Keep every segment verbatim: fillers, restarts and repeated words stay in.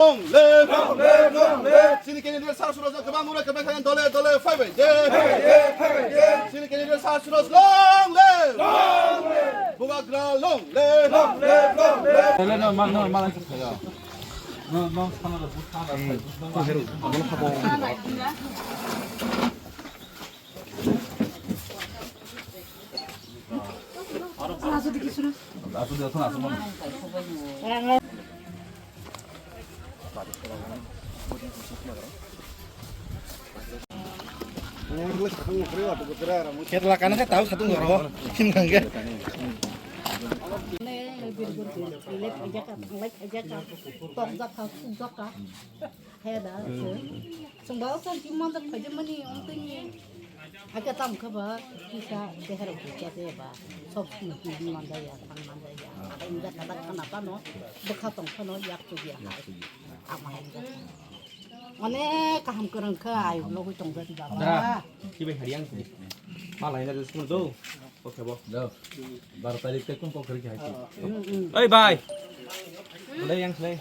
Long live! Long live! Long live! Chini candidate Sir Suraj no kwbang mura kwbang khayan dole dole phaibai je. Phaibai je, phaibai je. Chini candidate Sir Suraj long live! Long live! Bubagra long live! Long live! Long live! Hele no, mal, no, mal, no, no, sana da, bu sana da. Khetla kana khe tau satung jora o. Him kang khe. Tokjak kha, sukjak kha. Heda se. Chwng ba o santi manjak phaijak mani, omtwini. Hakhe tamo khe ba kisa deher kisa de ba. Sob manjaya, thang manjaya. Injak kadak khana phano, bwkha tong phano, yak chukya ha. Ama hai. Mane kaham kwrwng kha, ai logoi tong jati baba. Dara, kibai hari ang sini. Malai na dusmur do. Oke, bo. Lo. Baro tarik te kum pokri khai. Oi, bhai. Boleh yang selai.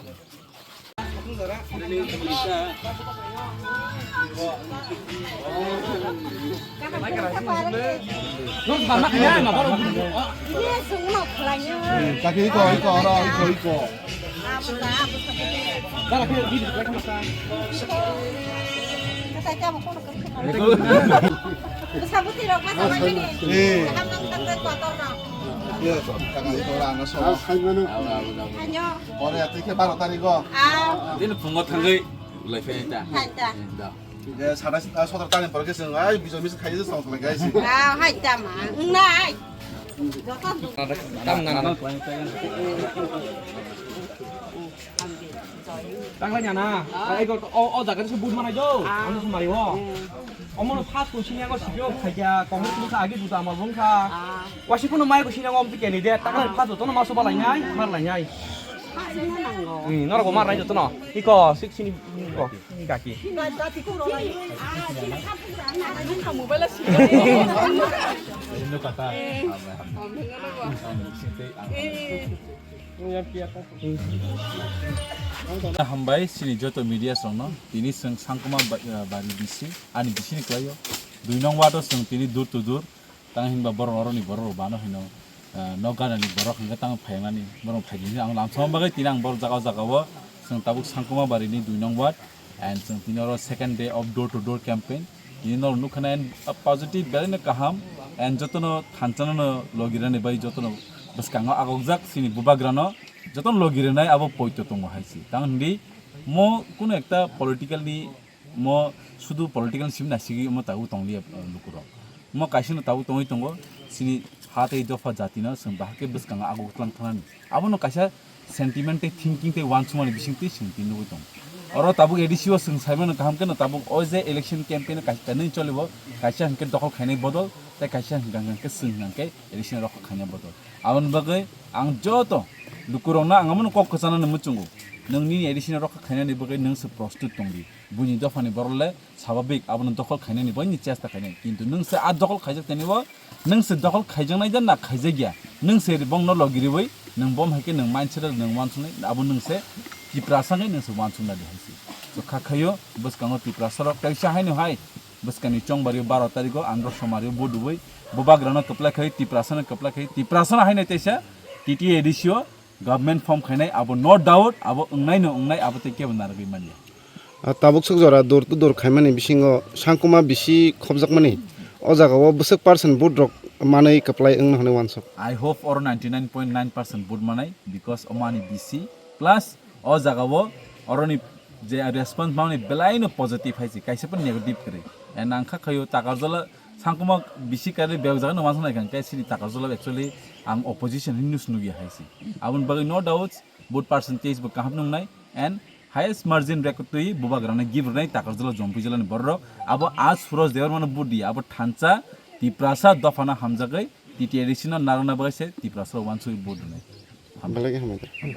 Terus banyak ya, nggak boleh. Ini semua belanja. Kaki iko, iko, ora, iko, iko. Pore atwi khe baro tarik o. Din phungo thangwi ulai phai ta. Phai ta. Da. Ye satais, ah, sotoro tarik pore khe chwng ai bijo mis khai je song khlai khai si. Ah, hai ta ma. Nai. Tam nang. Tanglai nyana. Ai go o, o jaga se but manai do. Ano sumari o. Omo no first ko sini go sibio khaja, Congress bungkha, agi buta amal bungkha. Wasi kuno mai ko sini go omti candidate. Tanglai first to no maso balai nai, mar lai nai. Ni norok mar lai joto no. Iko sik sini ko. Ni kaki. Mobile si. Indo kata. Hambai sini joto media songno tini seng sangkuma ba-, bari bisi ani bisini klaio dui nong wato seng tini dur to dur tang hinba borok oroni borok bano hino, eh, nok ganani borok hingke tang phaimani borok phaidi ang lamsama bagwi tini ang borok jaga jaga o seng tabuk sangkuma barini dui nong ward. And chwng tini oro second day of door to door campaign. Tini norok nukha nai, a positive belai no kaham. And jotono thansa no logi rani bai jotono bwskango agokjak chini bubagra no jotono logi rwnai abo poito tongo hai se. Tang hindi mo kuno ekta political ni mo sudu political ni simi naisigi mo tabuk tong liya, uh, lukurok. Mo kaisa no tabuk tongwi tongo chini ha tei dopha jati no chwng bahai khe bwskango aguk tlang thanani. Abono kaisa sentiment tei thinking tei uansukmani bisingtwi chwng tini nugwi tongo. Oro tabuk A D C o chwng saimano kaham kheno tabuk o je election campaign o kaisa kainwi cholibo, kaisa hinkhe dokhol khainai bodol tei kaisa hinkha hinkhe chwng hinkhe election rokha khainai bodol. Aboni bagwi ang joto lukurokno ang abono kok kwchanani muchungo, nwng nini A D C no rokha khainani bagwi nwng se prostut tongdi. Buini dophani borok le swababik abono dokhol khainani bai ni chesta khainai. Kintu nwng se a dokhol khaijak tani bo, nwng se dokhol khaijaknai da na khaijakya, nwng se bongno logi riwi nwng bom hai khe nwng mindset nwng uansuknai, abo nwng se Tiprasa wngwi nwng se uansukna di hai se. So kha khaio bwskango Tiprasa rok kaisa haino hai bwskangni chongbario baro tariko andro somario bo duwi bubagrano kwplai khai Tiprasano kwplai khai Tiprasano haino teisa T T A D C o government form khainai abo no doubt abo wngnai no wngnai abo tei kebo narwgwi manya. Ah, tabuk swk jora door to door khaimani bisingo sangkuma bisi khopjakmani. O jaga o bwswk percent vote rok manwi kwplai wngna hwnwi uansuk. I hope oro ninety nine point nine percent vote manai because omo ani bisi plus o jaga o oroni je response mani belai no positive hai se kaisa pun negative kwrwi. And ang kha khayo Takarjala sangkuma bisi kari bebak jaga no uansuk nai kha khe sini Takarjala actually ang opposition hinwi nukya hai se. Aboni bagwi no doubt vote percentage bo kaham nungnai and highest margin record twi bubagrano gift rwnai Takarjala Jampui jilani borok. Abo a Suraj Debbarmano vote di, abo thansa Tiprasa dophano hamjagwi T T A D C no narwkna bagwi se Tiprasa uansugwi vote rwnai. Belai khe hambai.